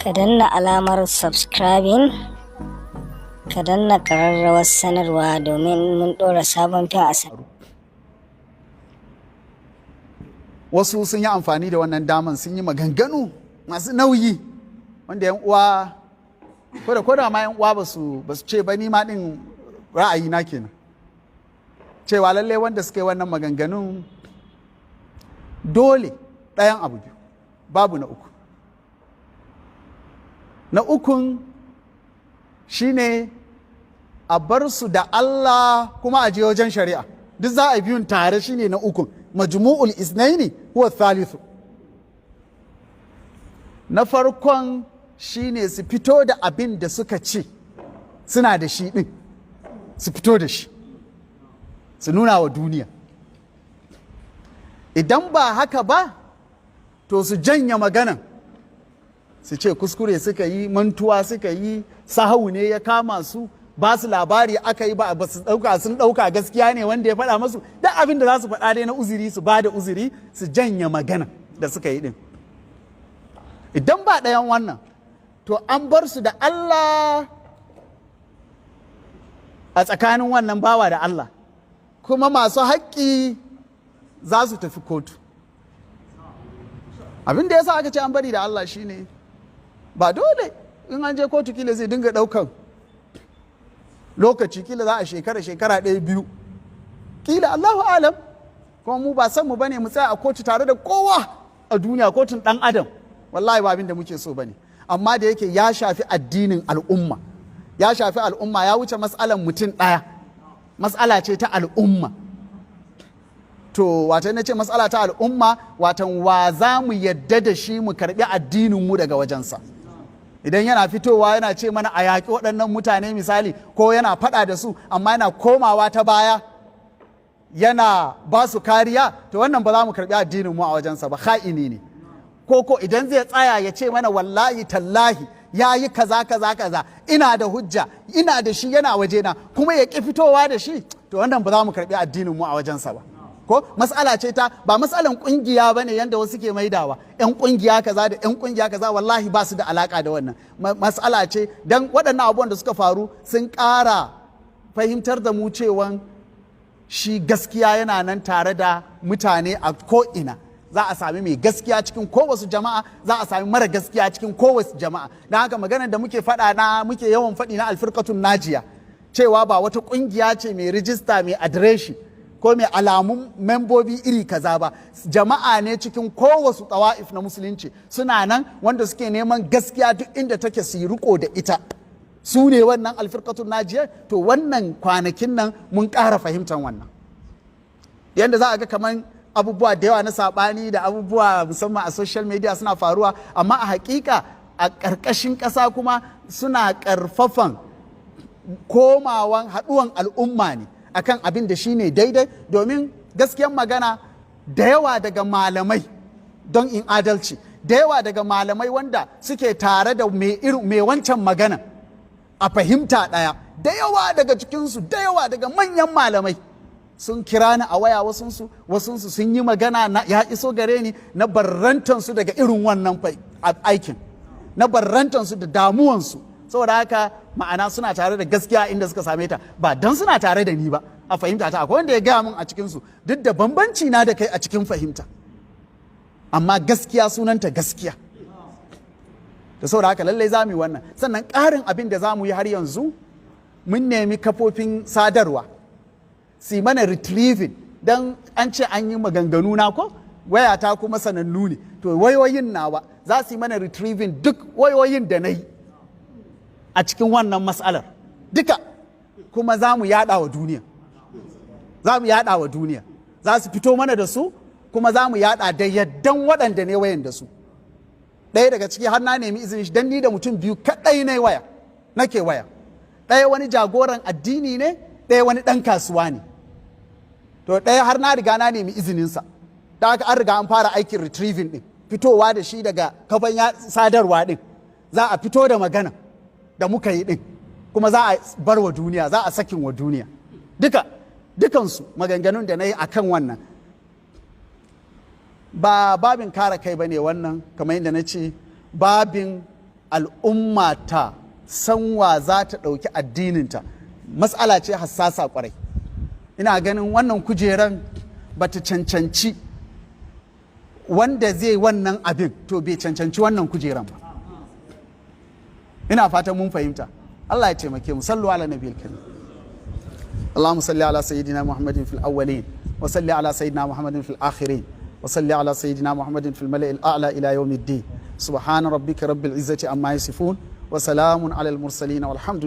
Ka danna alamar subscribing, ka danna ƙararrawar sanarwa domin mun ɗora sabon fim a Wasu sun yi amfani da wannan daman sun yi maganganu masu nauyi wanda yan uwa ko da ma yan uwa ba su ce ba, ni ma din ra'ayi na kenan cewa lalle wanda suka yi wannan maganganun dole ɗayan abu biyu, babu na uku. Na ukun shine a bar su da Allah kuma a je wajen shari'a. Duk za a biyun tare, shine na ukun. Majmu'ul isnaini huwa thalithu. Na farkon shine su fito da abin da suka ce suna da shi din, su fito da shi su nuna wa duniya. Idan ba haka ba, to su janya maganan, su ce kuskure suka yi, mantuwa suka yi, sahau ne ya kama su, ba su labari aka yi, ba su ɗauka, sun ɗauka gaskiya ne wanda ya faɗa masu. Duk abin da za su faɗa dai na uzuri, su ba da uzuri, su janya magana da suka yi ɗin. Idan ba ɗayan wannan, to an bar su da Allah, a tsakanin wannan bawa da Allah, kuma masu haƙƙi za su tafi kotu. Abin da ya sa aka ce an bari da Allah shine ba dole in an je kotu kila zai dinga ɗaukan lokaci, kila za a shekara, shekara ɗaya, biyu, kila, Allahu alam. Kuma mu ba san mu bane mu tsaya a kotu tare da kowa a duniya, kotun ɗan adam, wallahi ba abin da muke so bane. Amma da yake ya shafi addinin al'umma, ya shafi al'umma, ya wuce matsalan mutum ɗaya, matsala ce ta al'umma. To watan na ce matsala ta al'umma, watan wa za mu yadda da shi mu karbi addinin mu daga wajensa? Idan yana fitowa yana ce mana a yaƙi waɗannan mutane misali, ko yana faɗa da su, amma yana komawa ta baya yana ba su kariya, to wannan ba za mu karbi addinin mu a wajensa ba, ha'ini ne. Ko idan zai tsaya ya ce mana wallahi tallahi ya yi kaza kaza kaza, ina da hujja, ina da shi, yana wajena, kuma ya ƙi fitowa da shi, to wannan ba za mu karbi addinin mu a wajensa ba. Ko mas'ala ce ta ba matsalan kungiya ba ne yanda wasu ke maidawa, yan kungiya kaza da yan kungiya kaza, wallahi ba su da alaka da wannan mas'ala ce. Dan waɗannan abubuwan da suka faru sun ƙara fahimtar da mu cewan shi gaskiya yana nan tare da mutane a ko'ina. Za a sami mai gaskiya cikin kowace jama'a, za a sami mara gaskiya cikin kowace jama'a. Don haka maganar da muke faɗa na muke yawan faɗi na alfirkatun najiya, cewa ba wata ƙungiya ce mai rijista, mai adireshi ko mai alamun membobi iri kaza ba, jama'a ne cikin kowasu tawa'if na musulunci suna nan wanda suke neman gaskiya duk inda take su yi riko da ita, su ne wannan alfirkatun najiyar. To wannan kwanakin nan mun ƙara fahimtar wannan, yadda za a ga kamar abubuwa da yawa na saɓani da abubuwa musamman a social media suna faruwa, amma a hakika a ƙarƙashin ƙasa kuma suna ƙarfafan komawan haɗuwan al'umma ne akan abin da shine daidai. Domin gaskiyan magana, da yawa daga malamai, don in adalci, da yawa daga malamai wanda suke tare da mai wancan magana a fahimta ɗaya, da yawa daga cikinsu, da yawa daga manyan malamai sun kira ni a waya, wasunsu sun yi magana na ya iso gare ni na barrantansu daga irin wannan aikin, na barrantansu da damuwansu. Saboda haka ma'ana suna tare da gaskiya inda suka same ta, ba don suna tare da ni ba a fahimta ta. Akwai wanda ya gaya min a cikinsu, duk da bambanci na da kai a cikin fahimta, amma gaskiya sunanta gaskiya. Da saboda haka lallai za mu yi wannan. Sannan ƙarin abin da za mu yi, har yanzu mun nemi kafofin sadarwa su yi mana retrieving, don an ce an yi maganganu na ko wayata kuma sanannu ne. To wayoyin nawa za su yi mana retrieving, duk wayoyin da na yi a cikin wannan matsalar duka, kuma za mu yada wa duniya, za mu yada wa duniya. Za su fito mana da su kuma za mu yada da yaddan waɗanda ne wayan da su. Ɗaya daga ciki har na nemi izinin shi, don ni da mutum biyu kaɗai ne waya nake waya. Ɗaya wani jagoran addini ne, ɗaya wani ɗan kasuwa ne. To ɗaya har na riga na nemi izininsa, da haka an riga an fara aikin retrieving ɗin, fitowa da shi daga kafan sadarwa ɗin. Za a fito da magana da muka yi ɗin, kuma za a bar wa duniya, za a sakin wa duniya duka dukansu maganganun da na yi akan wannan. Ba babin kare kai ba ne wannan, kamar yadda na ce, babin Al'umma ta san wa za ta ɗauki addininta. Matsala ce hassasa kwarai. Ina ganin wannan kujeran bata cancanci wanda zai wannan abin, to bai cancanci wannan kujeran ba. Ina fatan mun fahimta. Allah ya taimake mu. صلوا على النبي الكريم. اللهم صل على سيدنا محمد في الأولين، وصل على سيدنا محمد في الآخرين، وصل على سيدنا محمد في الملأ الأعلى إلى يوم الدين. سبحان ربك رب العزة عما يصفون، وسلام على المرسلين، والحمد